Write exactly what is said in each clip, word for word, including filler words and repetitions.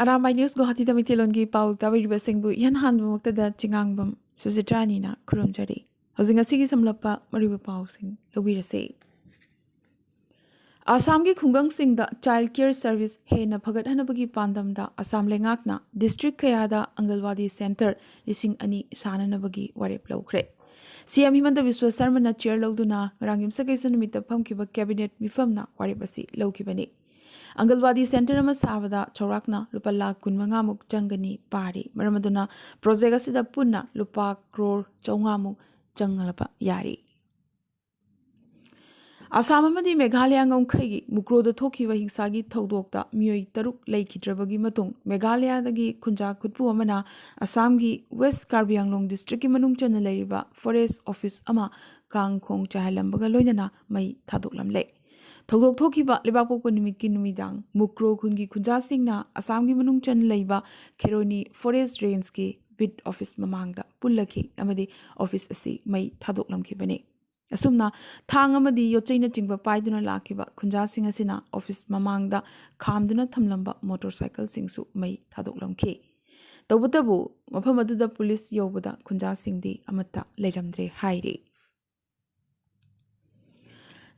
Arambai news ꯒꯨꯋꯥꯍꯥꯇꯤꯗ ꯃꯩꯇꯩꯂꯣꯟꯒꯤ ꯄꯥꯎ ꯇꯥꯕꯤꯔꯤꯕꯁꯤꯡꯕꯨ ꯏꯍꯥꯟ ꯍꯥꯟꯕꯃꯛꯇꯗ ꯆꯤꯉꯥꯡꯕꯝ ꯁꯨꯖꯤꯇ꯭ꯔꯥꯅꯤꯅ ꯈꯨꯔꯨꯝꯖꯔꯤ꯫ ꯍꯧꯖꯤꯛ ꯉꯁꯤꯒꯤ ꯁꯝꯂꯞꯄ ꯃꯔꯨꯑꯣꯏꯕ ꯄꯥꯎꯁꯤꯡ ꯂꯧꯕꯤꯔꯁꯤ꯫ ꯑꯁꯥꯝꯒꯤ ꯈꯨꯡꯒꯪꯁꯤꯡꯗ ꯆꯥꯏꯜ ꯀꯤꯌꯔ ꯁꯔꯚꯤꯁ ꯍꯦꯟꯅ ꯐꯒꯠꯍꯟꯅꯕꯒꯤ ꯄꯥꯟꯗꯝꯗ ꯑꯁꯥꯝ ꯂꯩꯉꯥꯛꯅ ꯗꯤꯁꯇ꯭ꯔꯤꯛ ꯀꯌꯥꯗ ꯑꯪꯒꯜꯋꯥꯗꯤ ꯁꯦꯟꯇꯔ ꯂꯤꯁꯤꯡ ꯑꯅꯤ ꯁꯥꯅꯅꯕꯒꯤ ꯋꯥꯔꯦꯞ ꯂꯧꯈ꯭ꯔꯦ꯫ ꯁꯤ ꯑꯦꯝ ꯍꯤꯃꯟꯇ ꯕꯤꯁ꯭ꯋ ꯁꯔꯃꯅ ꯆꯤꯌꯔ ꯂꯧꯗꯨꯅ ꯉꯔꯥꯡ ꯌꯨꯝꯁꯀꯩꯁ ꯅꯨꯃꯤꯠꯇ ꯐꯝꯈꯤꯕ ꯀꯦꯕꯤꯅꯦꯠ ꯃꯤꯐꯝꯅ ꯋꯥꯔꯦꯞ ꯑꯁꯤ ꯂꯧꯈꯤꯕꯅꯤ꯫ ꯑꯪꯒꯜꯋꯥꯗꯤ ꯁꯦꯟꯇꯔ ꯑꯃ ꯁꯥꯕꯗ ꯆꯥꯎꯔꯥꯛꯅ ꯂꯨꯄꯥ ꯂꯥꯈ ꯀꯨꯟꯃꯉꯥꯃꯨꯛ ꯆꯪꯒꯅꯤ ꯄꯥꯔꯤ꯫ ꯃꯔꯝ ꯑꯗꯨꯅ ꯄ꯭ꯔꯣꯖꯦꯛ ꯑꯁꯤꯗ ꯄꯨꯟꯅ ꯂꯨꯄꯥ ꯀ꯭ꯔꯣꯔ ꯆꯥꯝꯃꯉꯥꯃꯨꯛ ꯆꯪꯂꯕ ꯌꯥꯔꯤ꯫ ꯑꯁꯥꯝ ꯑꯃꯗꯤ ꯃꯦꯘꯥꯂꯌꯥ ꯉꯝꯈꯩꯒꯤ ꯃꯨꯀ꯭ꯔꯣꯗ ꯊꯣꯛꯈꯤꯕ ꯍꯤꯡꯁꯥꯒꯤ ꯊꯧꯗꯣꯛꯇ ꯃꯤꯑꯣꯏ ꯇꯔꯨꯛ ꯂꯩꯈꯤꯗ꯭ꯔꯕꯒꯤ ꯃꯇꯨꯡ ꯃꯦꯘꯥꯂꯌꯥꯗꯒꯤ ꯈꯨꯟꯖꯥ ꯈꯨꯠꯄꯨ ꯑꯃꯅ ꯑꯁꯥꯝꯒꯤ ꯋꯦꯁ ꯀꯥꯔꯕꯤ ꯑꯪꯂꯣꯡ ꯗꯤꯁꯇ꯭ꯔꯤꯛꯀꯤ ꯃꯅꯨꯡ ꯆꯟꯅ ꯂꯩꯔꯤꯕ ꯐꯣꯔꯦꯁ ꯑꯣꯐꯤꯁ ꯑꯃ ꯀꯥꯡ ꯈꯣꯡ ꯆꯥꯏꯍꯜꯂꯝꯕꯒ ꯂꯣꯏꯅꯅ ꯃꯩ ꯊꯥꯗꯣꯛꯂꯝꯂꯦ꯫ ꯊꯧꯗꯣꯛ ꯊꯣꯛꯈꯤꯕ ꯂꯩꯕꯥꯛꯄꯣꯛꯄ ꯅꯨꯃꯤꯠꯀꯤ ꯅꯨꯃꯤꯗꯥꯡ ꯃꯨꯀ꯭ꯔꯣ ꯈꯨꯟꯒꯤ ꯈꯨꯟꯖꯥꯁꯤꯡꯅ ꯑꯁꯥꯝꯒꯤ ꯃꯅꯨꯡ ꯆꯟꯅ ꯂꯩꯕ ꯈꯦꯔꯣꯅꯤ ꯐꯣꯔꯦꯁ ꯔꯦꯟꯖꯀꯤ ꯕꯤꯠ ꯑꯣꯐꯤꯁ ꯃꯃꯥꯡꯗ ꯄꯨꯜꯂꯈꯤ ꯑꯃꯗꯤ ꯑꯣꯐꯤꯁ ꯑꯁꯤ ꯃꯩ ꯊꯥꯗꯣꯛꯂꯝꯈꯤꯕꯅꯤ꯫ ꯑꯁꯨꯝꯅ ꯊꯥꯡ ꯑꯃꯗꯤ ꯌꯣꯠꯆꯩꯅꯆꯤꯡꯕ ꯄꯥꯏꯗꯨꯅ ꯂꯥꯛꯈꯤꯕ ꯈꯨꯟꯖꯥꯁꯤꯡ ꯑꯁꯤꯅ ꯑꯣꯐꯤꯁ ꯃꯃꯥꯡꯗ ꯈꯥꯝꯗꯨꯅ ꯊꯝꯂꯝꯕ ꯃꯣꯇꯣꯔ ꯁꯥꯏꯀꯜꯁꯤꯡꯁꯨ ꯃꯩ ꯊꯥꯗꯣꯛꯂꯝꯈꯤ꯫ ꯇꯧꯕꯇꯕꯨ ꯃꯐꯝ ꯑꯗꯨꯗ ꯄꯨꯂꯤꯁ ꯌꯧꯕꯗ ꯈꯨꯟꯖꯥꯁꯤꯡꯗꯤ ꯑꯃꯠꯇ ꯂꯩꯔꯝꯗ꯭ꯔꯦ ꯍꯥꯏꯔꯤ꯫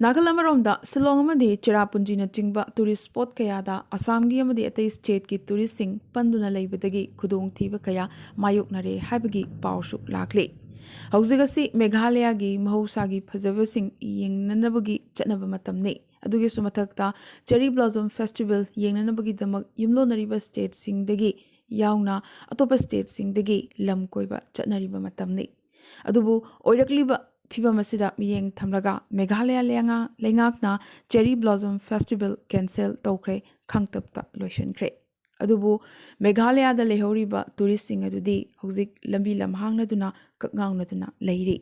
ꯅꯥꯀꯜ ꯑꯃꯔꯣꯝꯗ ꯁꯤꯂꯣꯡ ꯑꯃꯗꯤ ꯆꯦꯔꯥꯄꯨꯟꯖꯤꯅꯆꯤꯡꯕ ꯇꯨꯔꯤꯁ ꯁ꯭ꯄꯣꯠ ꯀꯌꯥꯗ ꯑꯁꯥꯝꯒꯤ ꯑꯃꯗꯤ ꯑꯇꯩ ꯁ꯭ꯇꯦꯠꯀꯤ ꯇꯨꯔꯤꯁꯁꯤꯡ ꯄꯟꯗꯨꯅ ꯂꯩꯕꯗꯒꯤ ꯈꯨꯗꯣꯡꯊꯤꯕ ꯀꯌꯥ ꯃꯥꯌꯣꯛꯅꯔꯦ ꯍꯥꯏꯕꯒꯤ ꯄꯥꯎꯁꯨ ꯂꯥꯛꯂꯤ꯫ ꯍꯧꯖꯤꯛ ꯑꯁꯤ ꯃꯦꯘꯥꯂꯌꯥꯒꯤ ꯃꯍꯧꯁꯥꯒꯤ ꯐꯖꯕꯁꯤꯡ ꯌꯦꯡꯅꯅꯕꯒꯤ ꯆꯠꯅꯕ ꯃꯇꯝꯅꯤ꯫ ꯑꯗꯨꯒꯤꯁꯨ ꯃꯊꯛꯇ ꯆꯦꯔꯤ ꯕ꯭ꯂꯣꯁꯝ ꯐꯦꯁꯇꯤꯚꯦꯜ ꯌꯦꯡꯅꯅꯕꯒꯤꯗꯃꯛ ꯌꯨꯝꯂꯣꯟꯅꯔꯤꯕ ꯁ꯭ꯇꯦꯠꯁꯤꯡꯗꯒꯤ ꯌꯥꯎꯅ ꯑꯇꯣꯞꯄ ꯁ꯭ꯇꯦꯠꯁꯤꯡꯗꯒꯤ ꯂꯝ ꯀꯣꯏꯕ ꯆꯠꯅꯔꯤꯕ ꯃꯇꯝꯅꯤ꯫ ꯑꯗꯨꯕꯨ ꯑꯣꯏꯔꯛꯂꯤꯕ ꯐꯤꯚꯝ ꯑꯁꯤꯗ ꯃꯤꯠꯌꯦꯡ ꯊꯝꯂꯒ ꯃꯦꯘꯥꯂꯌꯥ ꯂꯩꯉꯥ-, ꯂꯩꯉꯥꯛꯅ ꯆꯦꯔꯤ ꯕ꯭ꯂꯣꯁꯝ ꯐꯦꯁꯇꯤꯚꯦꯜ ꯀꯦꯟꯁꯦꯜ ꯇꯧꯈ꯭ꯔꯦ, ꯈꯥꯡꯇꯞꯇ ꯂꯣꯏꯁꯤꯟꯈ꯭ꯔꯦ꯫ ꯑꯗꯨꯕꯨ ꯃꯦꯘꯥꯂꯌꯥꯗ ꯂꯩꯍꯧꯔꯤꯕ ꯇꯨꯔꯤꯁꯁꯤꯡ ꯑꯗꯨꯗꯤ ꯍꯧꯖꯤꯛ ꯂꯝꯕꯤ ꯂꯝꯍꯥꯡꯅꯗꯨꯅ ꯀꯛꯉꯥꯎꯅꯗꯨꯅ ꯂꯩꯔꯤ꯫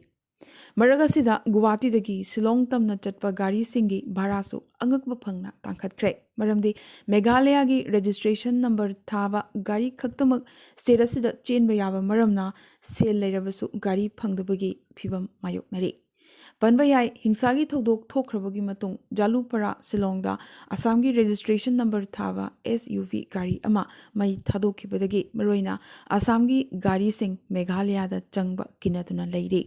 ꯃꯔꯛ ꯑꯁꯤꯗ ꯒꯨꯋꯥꯍꯥꯇꯤꯗꯒꯤ ꯁꯤꯂꯣꯡ ꯇꯝꯅ ꯆꯠꯄ ꯒꯥꯔꯤꯁꯤꯡꯒꯤ ꯚꯥꯔꯥꯁꯨ ꯑꯉꯛꯄ ꯐꯪꯅ ꯇꯥꯡꯈꯠꯈ꯭ꯔꯦ꯫ ꯃꯔꯝꯗꯤ ꯃꯦꯘꯥꯂꯌꯥꯒꯤ ꯔꯦꯖꯤꯁꯇ꯭ꯔꯦꯁꯟ ꯅꯝꯕꯔ ꯊꯥꯕ ꯒꯥꯔꯤ ꯈꯛꯇꯃꯛ ꯁ꯭ꯇꯦꯠ ꯑꯁꯤꯗ ꯆꯦꯟꯕ ꯌꯥꯕ ꯃꯔꯝꯅ ꯁꯦꯜ ꯂꯩꯔꯕꯁꯨ ꯒꯥꯔꯤ ꯐꯪꯗꯕꯒꯤ ꯐꯤꯚꯝ ꯃꯥꯌꯣꯛꯅꯔꯤ꯫ ꯄꯟꯕ ꯌꯥꯏ, ꯍꯤꯡꯁꯥꯒꯤ ꯊꯧꯗꯣꯛ ꯊꯣꯛꯈ꯭ꯔꯕꯒꯤ ꯃꯇꯨꯡ ꯖꯥꯂꯨꯄꯔꯥ ꯁꯤꯂꯣꯡꯗ ꯑꯁꯥꯝꯒꯤ registration number ꯊꯥꯕ S U V ꯒꯥꯔꯤ ꯑꯃ ꯃꯩ ꯊꯥꯗꯣꯛꯈꯤꯕꯗꯒꯤ ꯃꯔꯨꯑꯣꯏꯅ ꯑꯁꯥꯝꯒꯤ ꯒꯥꯔꯤꯁꯤꯡ ꯃꯦꯘꯥꯂꯌꯥꯗ ꯆꯪꯕ ꯀꯤꯅꯗꯨꯅ ꯂꯩꯔꯤ꯫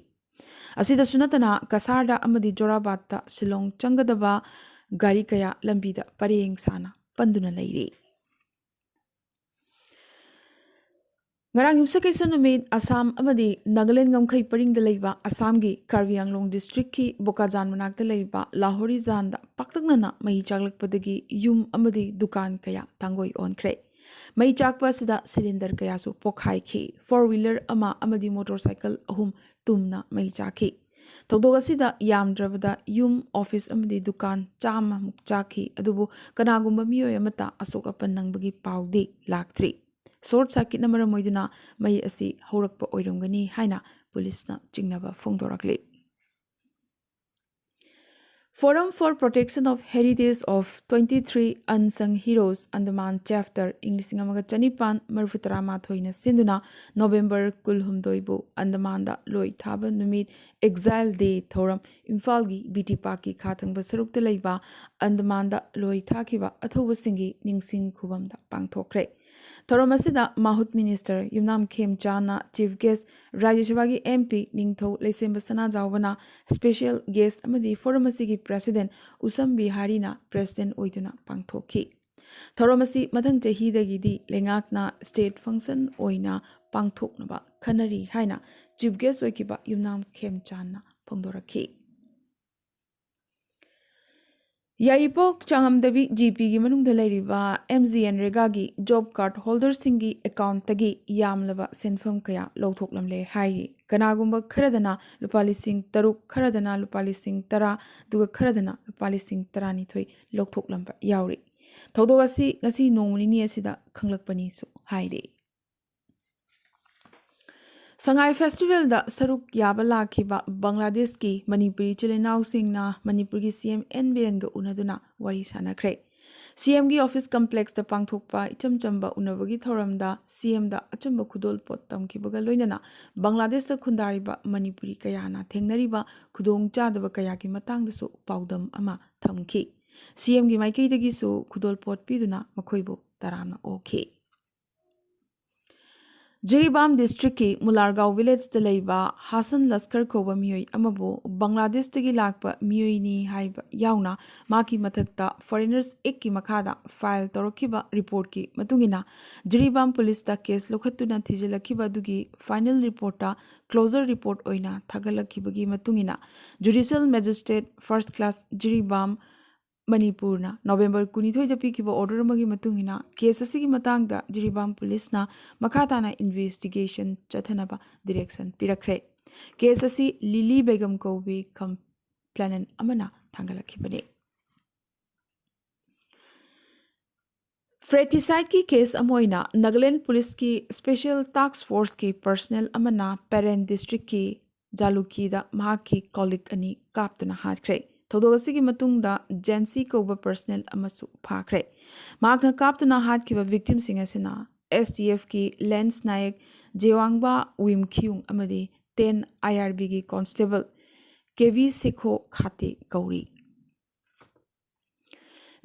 ꯑꯁꯤꯗꯁꯨ ꯅꯠꯇꯅ ꯀꯁꯥꯔꯗ ꯑꯃꯗꯤ ꯖꯣꯔꯥꯕꯥꯠꯇ ꯁꯤꯂꯣꯡ ꯆꯪꯒꯗꯕ ꯒꯥꯔꯤ ꯀꯌꯥ ꯂꯝꯕꯤꯗ ꯄꯔꯦꯡ ꯁꯥꯅ ꯄꯟꯗꯨꯅ ꯂꯩꯔꯤ꯫ ꯉꯔꯥꯡ ꯌꯨꯝꯁꯀꯩꯁ ꯅꯨꯃꯤꯠ ꯑꯁꯥꯝ ꯑꯃꯗꯤ ꯅꯥꯒꯥꯂꯦꯟ ꯉꯝꯈꯩ ꯄꯔꯤꯡꯗ ꯂꯩꯕ ꯑꯁꯥꯝꯒꯤ ꯀꯥꯔꯕꯤ ꯑꯪꯂꯣꯡ districtꯀꯤ ꯕꯣꯀꯥꯖꯥꯟ ꯃꯅꯥꯛꯇ ꯂꯩꯕ ꯂꯥꯍꯣꯔꯤꯖꯥꯟꯗ ꯄꯥꯛꯇꯛꯅꯅ ꯃꯩ ꯆꯥꯛꯂꯛꯄꯗꯒꯤ ꯌꯨꯝ ꯑꯃꯗꯤ ꯗꯨꯀꯥꯟ ꯀꯌꯥ ꯇꯥꯡꯒꯣꯏ ꯑꯣꯟꯈ꯭ꯔꯦ꯫ ꯃꯩ ꯆꯥꯛꯄ ꯑꯁꯤꯗ cylinder ꯀꯌꯥꯁꯨ ꯄꯣꯈꯥꯏꯈꯤ꯫ Four wheeler ꯑꯃ ꯑꯃꯗꯤ motorcycle ꯑꯍꯨꯝ ꯇꯨꯝꯅ ꯃꯩ ꯆꯥꯛꯈꯤ꯫ ꯊꯧꯗꯣꯛ ꯑꯁꯤꯗ ꯌꯥꯝꯗ꯭ꯔꯕꯗ ꯌꯨꯝ, office ꯑꯃꯗꯤ ꯗꯨꯀꯥꯟ ꯆꯥꯝꯃꯃꯨꯛ ꯆꯥꯛꯈꯤ꯫ ꯑꯗꯨꯕꯨ ꯀꯅꯥꯒꯨꯝꯕ ꯃꯤꯑꯣꯏ ꯑꯃꯠꯇ ꯑꯁꯣꯛ ꯑꯄꯟ ꯅꯪꯕꯒꯤ ꯄꯥꯎꯗꯤ ꯂꯥꯛꯇ꯭ꯔꯤ꯫ Short circuitꯅ ꯃꯔꯝ ꯑꯣꯏꯗꯨꯅ ꯃꯩ ꯑꯁꯤ ꯍꯧꯔꯛꯄ ꯑꯣꯏꯔꯝꯒꯅꯤ ꯍꯥꯏꯅ ꯄꯨꯂꯤꯁꯅ ꯆꯤꯡꯅꯕ ꯐꯣꯡꯗꯣꯔꯛꯂꯤ꯫ Forum for Protection of Heritage of Twenty-three Unsung Heroes Andaman Chapter ꯏꯪ ꯂꯤꯁꯤꯡ ꯑꯃꯒ ꯆꯅꯤꯄꯥꯟ ꯃꯔꯤꯐꯨ ꯇꯔꯥꯃꯥꯊꯣꯏꯅ ꯁꯤꯟꯗꯨꯅ ꯅꯣꯕꯦꯝꯕꯔ ꯀꯨꯟꯍꯨꯝꯗꯣꯏꯕꯨ ꯑꯟꯗꯃꯥꯟꯗ ꯂꯣꯏ ꯊꯥꯕ ꯅꯨꯃꯤꯠ, Exile Day ꯊꯧꯔꯝ ꯏꯝꯐꯥꯜꯒꯤ B T Parkꯀꯤ ꯈꯥ ꯊꯪꯕ ꯁꯔꯨꯛꯇ ꯂꯩꯕ ꯑꯟꯗꯃꯥꯟꯗ ꯂꯣꯏ ꯊꯥꯈꯤꯕ ꯑꯊꯧꯕꯁꯤꯡꯒꯤ ꯅꯤꯡꯁꯤꯡ ꯈꯨꯕꯝꯗ ꯄꯥꯡꯊꯣꯛꯈ꯭ꯔꯦ꯫ ꯊꯧꯔꯝ ꯑꯁꯤꯗ ꯃꯥꯍꯨꯠ minister ꯌꯨꯝꯅꯥꯝ ꯈꯦꯝꯆꯥꯟꯅ chief guest, ꯔꯥꯖ꯭ꯌ ꯁꯚꯥꯒꯤ M P ꯅꯤꯡꯊꯧ ꯂꯩꯁꯦꯝꯕ ꯁꯅꯥꯖꯥꯎꯕꯅ special guest ꯑꯃꯗꯤ forum ꯑꯁꯤꯒꯤ president ꯎꯁꯝ ꯕꯤꯍꯥꯔꯤꯅ president ꯑꯣꯏꯗꯨꯅ ꯄꯥꯡꯊꯣꯛꯈꯤ꯫ ꯊꯧꯔꯝ ꯑꯁꯤ ꯃꯊꯪ ꯆꯍꯤꯗꯒꯤꯗꯤ ꯂꯩꯉꯥꯛꯅ state function ꯑꯣꯏꯅ ꯄꯥꯡꯊꯣꯛꯅꯕ ꯈꯟꯅꯔꯤ ꯍꯥꯏꯅ chief guest ꯑꯣꯏꯈꯤꯕ ꯌꯨꯝꯅꯥꯝ ꯈꯦꯝꯆꯥꯟꯅ ꯐꯣꯡꯗꯣꯔꯛꯈꯤ꯫ ꯌꯥꯏꯔꯤꯄꯣꯛ ꯆꯥꯉꯝꯗꯕꯤ G Pꯒꯤ ꯃꯅꯨꯡꯗ ꯂꯩꯔꯤꯕ M G N REGAꯒꯤ job card holderꯁꯤꯡꯒꯤ accountꯇꯒꯤ ꯌꯥꯝꯂꯕ ꯁꯦꯟꯐꯝ ꯀꯌꯥ ꯂꯧꯊꯣꯛꯂꯝꯂꯦ ꯍꯥꯏꯔꯤ꯫ ꯀꯅꯥꯒꯨꯝꯕ ꯈꯔꯗꯅ ꯂꯨꯄꯥ ꯂꯤꯁꯤꯡ ꯇꯔꯨꯛ, ꯈꯔꯗꯅ ꯂꯨꯄꯥ ꯂꯤꯁꯤꯡ ꯇꯔꯥ, ꯑꯗꯨꯒ ꯈꯔꯗꯅ ꯂꯨꯄꯥ ꯂꯤꯁꯤꯡ ꯇꯔꯥꯅꯤꯊꯣꯏ ꯂꯧꯊꯣꯛꯂꯝꯕ ꯌꯥꯎꯔꯤ꯫ ꯊꯧꯗꯣꯛ ꯑꯁꯤ ꯉꯁꯤ ꯅꯣꯡꯃ ꯅꯤꯅꯤ ꯑꯁꯤꯗ ꯈꯪꯂꯛꯄꯅꯤꯁꯨ ꯍꯥꯏꯔꯤ꯫ ꯁꯉꯥꯏ festivalꯗ ꯁꯔꯨꯛ ꯌꯥꯕ ꯂꯥꯛꯈꯤꯕ ꯕꯪꯒ꯭ꯂꯥꯗꯦꯁꯀꯤ ꯃꯅꯤꯄꯨꯔꯤ ꯏꯆꯤꯜ ꯏꯅꯥꯎꯁꯤꯡꯅ ꯃꯅꯤꯄꯨꯔꯒꯤ C M N ꯕꯤꯔꯦꯟꯒ ꯎꯅꯗꯨꯅ ꯋꯥꯔꯤ ꯁꯥꯟꯅꯈ꯭ꯔꯦ꯫ ꯁꯤ ꯑꯦꯝꯒꯤ ꯑꯣꯐꯤꯁ ꯀꯝꯄ꯭ꯂꯦꯛꯁꯇ ꯄꯥꯡꯊꯣꯛꯄ ꯏꯆꯝ ꯆꯝꯕ ꯎꯅꯕꯒꯤ ꯊꯧꯔꯝꯗ ꯁꯤ ꯑꯦꯝꯗ ꯑꯆꯨꯝꯕ ꯈꯨꯗꯣꯜꯄꯣꯠ ꯇꯝꯈꯤꯕꯒ ꯂꯣꯏꯅꯅ ꯕꯪꯒ꯭ꯂꯥꯗꯦꯁꯇ ꯈꯨꯟꯗꯥꯔꯤꯕ ꯃꯅꯤꯄꯨꯔꯤ ꯀꯌꯥꯅ ꯊꯦꯡꯅꯔꯤꯕ ꯈꯨꯗꯣꯡꯆꯥꯗꯕ ꯀꯌꯥꯒꯤ ꯃꯇꯥꯡꯗꯁꯨ ꯄꯥꯎꯗꯝ ꯑꯃ ꯊꯝꯈꯤ꯫ ꯁꯤ ꯑꯦꯝꯒꯤ ꯃꯥꯏꯀꯩꯗꯒꯤꯁꯨ ꯈꯨꯗꯣꯜꯄꯣꯠ ꯄꯤꯗꯨꯅ ꯃꯈꯣꯏꯕꯨ ꯇꯔꯥꯝꯅ ꯑꯣꯛꯈꯤ꯫ ꯖꯤꯔꯤꯕꯥꯝ ꯗꯤꯁꯇ꯭ꯔꯤꯛꯀꯤ ꯃꯨꯂꯥꯔꯒꯥꯎ ꯚꯤꯂꯦꯖꯇ ꯂꯩꯕ ꯍꯥꯁꯟ ꯂꯁꯀꯔ ꯀꯧꯕ ꯃꯤꯑꯣꯏ ꯑꯃꯕꯨ ꯕꯪꯒ꯭ꯂꯥꯗꯦꯁꯇꯒꯤ ꯂꯥꯛꯄ ꯃꯤꯑꯣꯏꯅꯤ ꯍꯥꯏꯕ ꯌꯥꯎꯅ ꯃꯍꯥꯛꯀꯤ ꯃꯊꯛꯇ ꯐꯣꯔꯦꯅꯔꯁ ꯑꯦꯛꯀꯤ ꯃꯈꯥꯗ ꯐꯥꯏꯜ ꯇꯧꯔꯛꯈꯤꯕ ꯔꯤꯄꯣꯔꯠꯀꯤ ꯃꯇꯨꯡꯏꯟꯅ ꯖꯤꯔꯤꯕꯥꯝ ꯄꯨꯂꯤꯁꯇ ꯀꯦꯁ ꯂꯧꯈꯠꯇꯨꯅ ꯊꯤꯖꯤꯜꯂꯛꯈꯤꯕ ꯑꯗꯨꯒꯤ ꯐꯥꯏꯅꯦꯜ ꯔꯤꯄꯣꯔꯠꯇ ꯀ꯭ꯂꯣꯖꯔ ꯔꯤꯄꯣꯔꯠ ꯑꯣꯏꯅ ꯊꯥꯒꯠꯂꯛꯈꯤꯕꯒꯤ ꯃꯇꯨꯡꯏꯟꯅ ꯖꯨꯗꯤꯁꯤꯌꯦꯜ ꯃꯦꯖꯤꯁꯇ꯭ꯔꯦꯠ ꯐꯥꯔꯁ ꯀ꯭ꯂꯥꯁ ꯖꯤꯔꯤꯕꯥꯝ ꯃꯅꯤꯄꯨꯔꯅ ꯅꯣꯕꯦꯝꯕꯔ ꯀꯨꯟꯅꯤꯊꯣꯏꯗ ꯄꯤꯈꯤꯕ ꯑꯣꯔꯗꯔ ꯑꯃꯒꯤ ꯃꯇꯨꯡ ꯏꯟꯅ ꯀꯦꯁ ꯑꯁꯤꯒꯤ ꯃꯇꯥꯡꯗ ꯖꯤꯔꯤꯕꯥꯝ ꯄꯨꯂꯤꯁꯅ ꯃꯈꯥ ꯇꯥꯅ ꯏꯟꯚꯦꯁꯇꯤꯒꯦꯁꯟ ꯆꯠꯊꯅꯕ ꯗꯤꯔꯦꯛꯁꯟ ꯄꯤꯔꯛꯈ꯭ꯔꯦ꯫ ꯀꯦꯁ ꯑꯁꯤ ꯂꯤꯂꯤ ꯕꯦꯒꯝ ꯀꯧꯕꯤ ꯀꯝꯄ꯭ꯂꯦꯅꯦꯟ ꯑꯃꯅ ꯊꯥꯡꯒꯠꯂꯛꯈꯤꯕꯅꯤ꯫ ꯐ꯭ꯔꯦꯇꯤꯁꯥꯏꯠꯀꯤ ꯀꯦꯁ ꯑꯃ ꯑꯣꯏꯅ ꯅꯥꯒꯥꯂꯦꯟ ꯄꯨꯂꯤꯁꯀꯤ ꯁ꯭ꯄꯦꯁꯤꯌꯦꯜ ꯇꯥꯛꯁ ꯐꯣꯔꯁꯀꯤ ꯄꯔꯁꯅꯦꯜ ꯑꯃꯅ ꯄꯦꯔꯦꯟ ꯗꯤꯁꯇ꯭ꯔꯤꯛꯀꯤ ꯖꯥꯂꯨꯀꯤꯗ ꯃꯍꯥꯛꯀꯤ ꯀꯣꯂꯤꯛ ꯑꯅꯤ ꯀꯥꯞꯇꯨꯅ ꯍꯥꯠꯈ꯭ꯔꯦ꯫ ꯊꯧꯗꯣꯛ ꯑꯁꯤꯒꯤ ꯃꯇꯨꯡꯗ ꯖꯦꯟꯁꯤ ꯀꯧꯕ ꯄꯔꯁꯅꯦꯜ ꯑꯃꯁꯨ ꯐꯥꯈ꯭ꯔꯦ꯫ ꯃꯍꯥꯛꯅ ꯀꯥꯞꯇꯨꯅ ꯍꯥꯠꯈꯤꯕ ꯚꯤꯛꯇꯤꯝꯁꯤꯡ ꯑꯁꯤꯅ ꯑꯦꯁ ꯇꯤ ꯑꯦꯐꯀꯤ ꯂꯦꯟꯁ ꯅꯥꯌꯛ ꯖꯦꯋꯥꯡꯕꯥ ꯋꯤꯝꯈꯤꯌꯨꯡ ꯑꯃꯗꯤ ꯇꯦꯟ ꯑꯥꯏ ꯑꯥꯔ ꯕꯤꯒꯤ ꯀꯣꯟꯁꯇꯦꯕꯜ ꯀꯦ ꯚꯤ ꯁꯦꯈꯣ ꯈꯥꯇꯦ ꯀꯧꯔꯤ꯫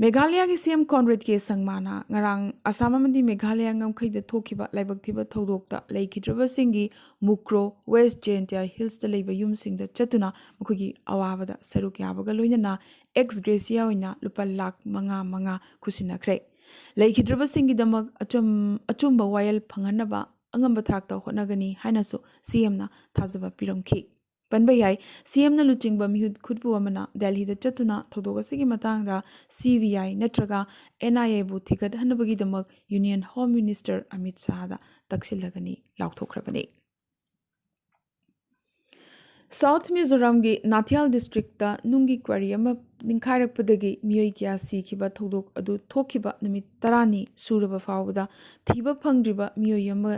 ꯃꯦꯘꯥꯂꯌꯥꯒꯤ ꯁꯤ ꯑꯦꯝ ꯀꯣꯟꯔꯦꯗ ꯀꯦ ꯁꯪꯃꯥꯅ ꯉꯔꯥꯡ ꯑꯁꯥꯝ ꯑꯃꯗꯤ ꯃꯦꯘꯥꯂꯌꯥ ꯉꯝꯈꯩꯗ ꯊꯣꯛꯈꯤꯕ ꯂꯥꯏꯕꯛ ꯊꯤꯕ ꯊꯧꯗꯣꯛꯇ ꯂꯩꯈꯤꯗ꯭ꯔꯕꯁꯤꯡꯒꯤ ꯃꯨꯀ꯭ꯔꯣ, ꯋꯦꯁ ꯖꯌꯟꯇꯤꯌꯥ ꯍꯤꯜꯁꯇ ꯂꯩꯕ ꯌꯨꯝꯁꯤꯡꯗ ꯆꯠꯇꯨꯅ ꯃꯈꯣꯏꯒꯤ ꯑꯋꯥꯕꯗ ꯁꯔꯨꯛ ꯌꯥꯕꯒ ꯂꯣꯏꯅꯅ ꯑꯦꯛꯁ ꯒ꯭ꯔꯦꯁꯤꯌꯥ ꯑꯣꯏꯅ ꯂꯨꯄꯥ ꯂꯥꯈ ꯃꯉꯥ ꯃꯉꯥ ꯈꯨꯠꯁꯤꯟꯅꯈ꯭ꯔꯦ꯫ ꯂꯩꯈꯤꯗ꯭ꯔꯕꯁꯤꯡꯒꯤꯗꯃꯛ ꯑꯆꯨꯝ-, ꯑꯆꯨꯝꯕ ꯋꯥꯌꯦꯜ ꯐꯪꯍꯟꯅꯕ ꯑꯉꯝꯕ ꯊꯥꯛꯇ ꯍꯣꯠꯅꯒꯅꯤ ꯍꯥꯏꯅꯁꯨ ꯁꯤ ꯑꯦꯝꯅ ꯊꯥꯖꯕ ꯄꯤꯔꯝꯈꯤ꯫ ꯄꯟꯕ ꯌꯥꯏ, ꯁꯤ ꯑꯦꯝꯅ ꯂꯨꯆꯤꯡꯕ ꯃꯤꯍꯨꯠ ꯈꯨꯠꯄꯨ ꯑꯃꯅ ꯗꯦꯜꯍꯤꯗ ꯆꯠꯇꯨꯅ ꯊꯧꯗꯣꯛ ꯑꯁꯤꯒꯤ ꯃꯇꯥꯡꯗ ꯁꯤ ꯕꯤ ꯑꯥꯏ ꯅꯠꯇ꯭ꯔꯒ ꯑꯦꯟ ꯑꯥꯏ ꯑꯦꯕꯨ ꯊꯤꯒꯠꯍꯟꯅꯕꯒꯤꯗꯃꯛ ꯌꯨꯅꯤꯌꯟ ꯍꯣꯝ ꯃꯤꯅꯤꯁꯇꯔ ꯑꯃꯤꯠ ꯁꯥꯍꯗ ꯇꯛꯁꯤꯜꯂꯒꯅꯤ ꯂꯥꯎꯊꯣꯛꯈ꯭ꯔꯕꯅꯤ꯫ ꯁꯥꯎꯊ ꯃꯤꯖꯣꯔꯥꯝꯒꯤ ꯅꯥꯊꯤꯌꯥꯜ ꯗꯤꯁꯇ꯭ꯔꯤꯛꯇ ꯅꯨꯡꯒꯤ ꯀ꯭ꯋꯥꯔꯤ ꯑꯃ ꯅꯤꯡꯈꯥꯏꯔꯛꯄꯗꯒꯤ ꯃꯤꯑꯣꯏ ꯀꯌꯥ ꯁꯤꯈꯤꯕ ꯊꯧꯗꯣꯛ ꯑꯗꯨ ꯊꯣꯛꯈꯤꯕ ꯅꯨꯃꯤꯠ ꯇꯔꯥꯅꯤ ꯁꯨꯔꯕ ꯐꯥꯎꯕꯗ ꯊꯤꯕ ꯐꯪꯗ꯭ꯔꯤꯕ ꯃꯤꯑꯣꯏ ꯑꯃ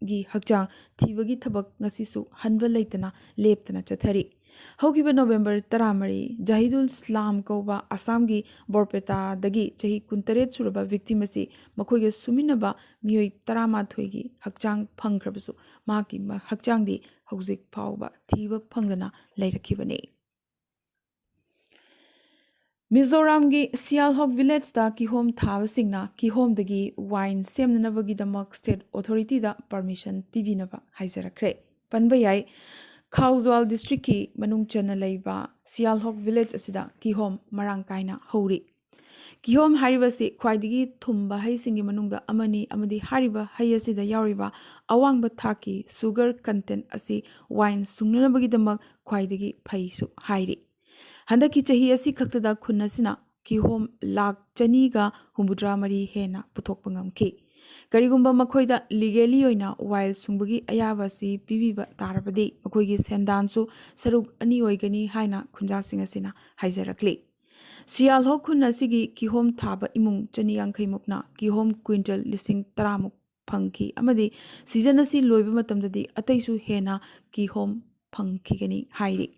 ꯒꯤ ꯍꯛꯆꯥꯡ ꯊꯤꯕꯒꯤ ꯊꯕꯛ ꯉꯁꯤꯁꯨ ꯍꯟꯕ ꯂꯩꯇꯅ ꯂꯦꯞꯇꯅ ꯆꯠꯊꯔꯤ꯫ ꯍꯧꯈꯤꯕ ꯅꯣꯕꯦꯝꯕꯔ ꯇꯔꯥꯃꯔꯤ, ꯖꯍꯤꯗꯨꯜ ꯏꯁꯂꯥꯝ ꯀꯧꯕ ꯑꯁꯥꯝꯒꯤ ꯕꯣꯔꯄꯦꯇꯥꯗꯒꯤ ꯆꯍꯤ ꯀꯨꯟꯇꯔꯦꯠ ꯁꯨꯔꯕ victim ꯑꯁꯤ ꯃꯈꯣꯏꯒ ꯁꯨꯃꯤꯟꯅꯕ ꯃꯤꯑꯣꯏ ꯇꯔꯥꯃꯥꯊꯣꯏꯒꯤ ꯍꯛꯆꯥꯡ ꯐꯪꯈ꯭ꯔꯕꯁꯨ, ꯃꯍꯥꯛꯀꯤ ꯃ-, ꯍꯛꯆꯥꯡꯗꯤ ꯍꯧꯖꯤꯛ ꯐꯥꯎꯕ ꯊꯤꯕ ꯐꯪꯗꯅ ꯂꯩꯔꯛꯈꯤꯕꯅꯤ꯫ ꯃꯤꯖꯣꯔꯥꯝꯒꯤ ꯁꯤꯌꯥꯜꯍꯣꯛ villageꯇ ꯀꯤꯍꯣꯝ ꯊꯥꯕꯁꯤꯡꯅ ꯀꯤꯍꯣꯝꯗꯒꯤ wine ꯁꯦꯝꯅꯅꯕꯒꯤꯗꯃꯛ state authorityꯗ permission ꯄꯤꯕꯤꯅꯕ ꯍꯥꯏꯖꯔꯛꯈ꯭ꯔꯦ꯫ ꯄꯟꯕ ꯌꯥꯏ, ꯈꯥꯎꯖ꯭ꯋꯥꯜ districtꯀꯤ ꯃꯅꯨꯡ ꯆꯟꯅ ꯂꯩꯕ ꯁꯤꯌꯥꯜꯍꯣꯛ village ꯑꯁꯤꯗ ꯀꯤꯍꯣꯝ ꯃꯔꯥꯡ ꯀꯥꯏꯅ ꯍꯧꯔꯤ꯫ ꯀꯤꯍꯣꯝ ꯍꯥꯏꯔꯤꯕꯁꯤ ꯈ꯭ꯋꯥꯏꯗꯒꯤ ꯊꯨꯝꯕ ꯍꯩꯁꯤꯡꯒꯤ ꯃꯅꯨꯡꯗ ꯑꯃꯅꯤ, ꯑꯃꯗꯤ ꯍꯥꯏꯔꯤꯕ ꯍꯩ ꯑꯁꯤꯗ ꯌꯥꯎꯔꯤꯕ ꯑꯋꯥꯡꯕ ꯊꯥꯛꯀꯤ sugar content ꯑꯁꯤ wine ꯁꯨꯡꯅꯅꯕꯒꯤꯗꯃꯛ ꯈ꯭ꯋꯥꯏꯗꯒꯤ ꯐꯩꯁꯨ ꯍꯥꯏꯔꯤ꯫ ꯍꯟꯗꯛꯀꯤ ꯆꯍꯤ ꯑꯁꯤ ꯈꯛꯇꯗ ꯈꯨꯟ ꯑꯁꯤꯅ ꯀꯤꯍꯣꯝ ꯂꯥꯈ ꯆꯅꯤꯒ ꯍꯨꯝꯐꯨꯇꯔꯥ ꯃꯔꯤ ꯍꯦꯟꯅ ꯄꯨꯊꯣꯛꯄ ꯉꯝꯈꯤ꯫ ꯀꯔꯤꯒꯨꯝꯕ ꯃꯈꯣꯏꯗ legally ꯑꯣꯏꯅ wine ꯁꯨꯡꯕꯒꯤ ꯑꯌꯥꯕ ꯑꯁꯤ ꯄꯤꯕꯤꯕ ꯇꯥꯔꯕꯗꯤ, ꯃꯈꯣꯏꯒꯤ ꯁꯦꯟꯗꯥꯟꯁꯨ ꯁꯔꯨꯛ ꯑꯅꯤ ꯑꯣꯏꯒꯅꯤ ꯍꯥꯏꯅ ꯈꯨꯟꯖꯥꯁꯤꯡ ꯑꯁꯤꯅ ꯍꯥꯏꯖꯔꯛꯂꯤ꯫ ꯁꯤꯌꯥꯜꯍꯣꯛ ꯈꯨꯟ ꯑꯁꯤꯒꯤ ꯀꯤꯍꯣꯝ ꯊꯥꯕ ꯏꯃꯨꯡ ꯆꯅꯤ ꯌꯥꯡꯈꯩ ꯃꯨꯛꯅ ꯀꯤꯍꯣꯝ quintal ꯂꯤꯁꯤꯡ ꯇꯔꯥ ꯃꯨꯛ ꯐꯪꯈꯤ ꯑꯃꯗꯤ season ꯑꯁꯤ ꯂꯣꯏꯕ ꯃꯇꯝꯗꯗꯤ ꯑꯇꯩꯁꯨ ꯍꯦꯟꯅ ꯀꯤꯍꯣꯝ ꯐꯪꯈꯤꯒꯅꯤ ꯍꯥꯏꯔꯤ꯫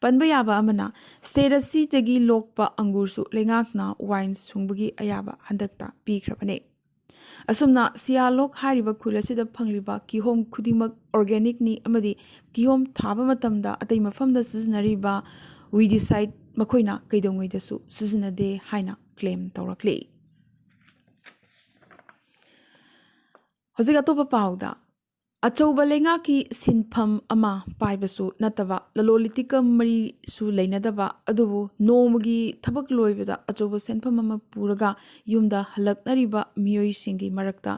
ꯄꯟꯕ ꯌꯥꯕ ꯑꯃꯅ, state ꯑꯁꯤꯗꯒꯤ ꯂꯣꯛꯄ ꯑꯪꯒꯨꯔꯁꯨ ꯂꯩꯉꯥꯛꯅ wine ꯁꯨꯡꯕꯒꯤ ꯑꯌꯥꯕ ꯍꯟꯗꯛꯇ ꯄꯤꯈ꯭ꯔꯕꯅꯤ꯫ ꯑꯁꯨꯝꯅ ꯁꯤꯌꯥꯜꯍꯣꯛ ꯍꯥꯏꯔꯤꯕ ꯈꯨꯜ ꯑꯁꯤꯗ ꯐꯪꯂꯤꯕ ꯀꯤꯍꯣꯝ ꯈꯨꯗꯤꯡꯃꯛ organicꯅꯤ ꯑꯃꯗꯤ ꯀꯤꯍꯣꯝ ꯊꯥꯕ ꯃꯇꯝꯗ ꯑꯇꯩ ꯃꯐꯝꯗ ꯁꯤꯖꯤꯟꯅꯔꯤꯕ weedicide ꯃꯈꯣꯏꯅ ꯀꯩꯗꯧꯉꯩꯗꯁꯨ ꯁꯤꯖꯤꯟꯅꯗꯦ ꯍꯥꯏꯅ claim ꯇꯧꯔꯛꯂꯤ꯫ ꯍꯧꯖꯤꯛ ꯑꯇꯣꯞꯄ ꯄꯥꯎꯗ, ꯑꯆꯧꯕ ꯂꯩꯉꯥꯛꯀꯤ ꯁꯤꯟꯐꯝ ꯑꯃ ꯄꯥꯏꯕꯁꯨ ꯅꯠꯇꯕ, ꯂꯂꯣꯟ ꯏꯇꯤꯛꯀ ꯃꯔꯤꯁꯨ ꯂꯩꯅꯗꯕ, ꯑꯗꯨꯕꯨ ꯅꯣꯡꯃꯒꯤ ꯊꯕꯛ ꯂꯣꯏꯕꯗ ꯑꯆꯧꯕ ꯁꯦꯟꯐꯝ ꯑꯃ ꯄꯨꯔꯒ ꯌꯨꯝꯗ ꯍꯜꯂꯛꯅꯔꯤꯕ ꯃꯤꯑꯣꯏꯁꯤꯡꯒꯤ ꯃꯔꯛꯇ,